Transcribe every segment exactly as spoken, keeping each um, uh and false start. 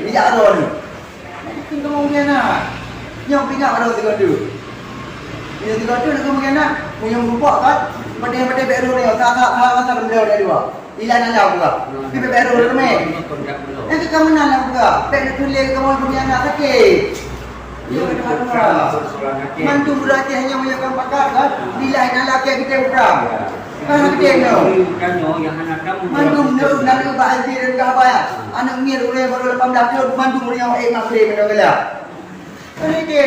Bijak droe nyoe. Kheun kamoe meunan. Nyoe pih ingat droe sigoe teuk. Nyoe sigoe teuk lagèe meunan. Meunyoe mupok kan, padahai-padahai bèk droe nyoe. That-that, that-that, that-that, beliau dari dua. Ilan alam juga. Tapi bèk droe teumé. Nyang ka meunan lah juga. Bèk neutuléh kamoe meunan sakét. Nyoe ka dua. Mandum beurati hanya meunyoe kan pakat kan. Bila hana lakèe kita bukan. Kan gede nyoe. Mandum nyoe, nyoe bak S D dan Gahbaya. Aneuk miet ureueng baru lapan belas thôn, mandum ureueng nyang ék magrib nyoe geula. Kan ike,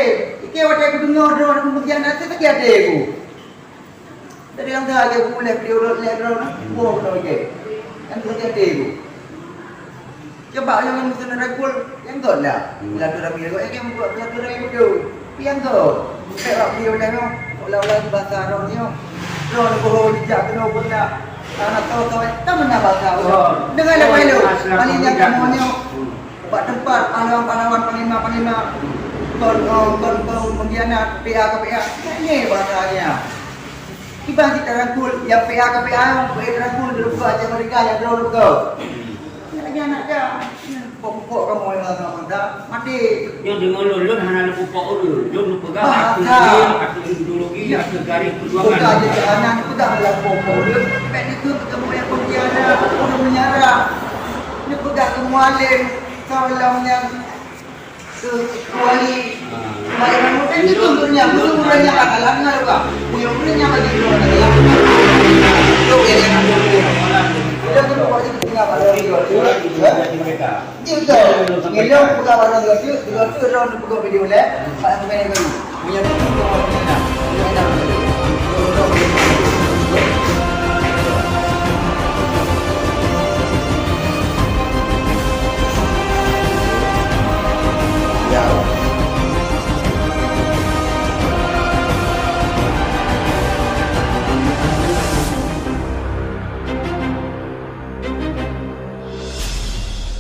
ike watèe kudeungö droe peujian até sakét até ku. Jadi lam dah aja ku leh video rot leh droe, boh droe ike. Kan sakét até ku. Coba nyang meuteun rangkul, nyang göt dah. Hmm. Silaturahmi göt, eh, nyang göt silaturahmi beutôi. Nyang göt. Bèk bak beliau dah nyoe. Olah-olah di basa roh nyoe. Roh ni boh dijak keunoe pun dah. Anak tau-tau, eh, tak meunan basa. Oh. Dengar dah, oh, Pak Lu. Paling nyang kamoe nyoe. Hmm. Bak teumpat pahlawan-pahlawan, panglima-panglima. Hmm. Kon, oh, kon, kon pengkhianat, P A ke P A. Tak ni bahasa nya. Kiban cit tarangkul, nyang P A ke P A, nyang P A tarangkul, duduk buka aja mereka yang droe duduk. Nyan lagèe aneuk dah. Pokok-pokok kamoe nyang sama bangsa, maté. Nyoe deungon lôn, lôn hana lôn pupok ureueng. Lôn lôn peugah bahasa. Ateueh ideologi, ateueh garis perjuangan. Peugah aja keu aneuk, peugah dalam pokok ureueng. Bèk dikeue keu kamoe nyang pengkhianat, ureueng meunyarak. Neupeugah keu mualem, salam nyang Keu, keu wali. Ah. Wali Mahmud kan itu ureueng nyan, bukan ureueng nyan bakalan ngon luka. Bukan ureueng nyan bagi ureueng bakalan. Itu yang yang aku. Dia tu buat itu tinggal pada orang tua tu. Ha? Dia tu. Ngilu bukan orang tua tu, dia tu orang tu bukan video leh. Pak yang main baru. Punya tu tu orang tu nak. Dia nak.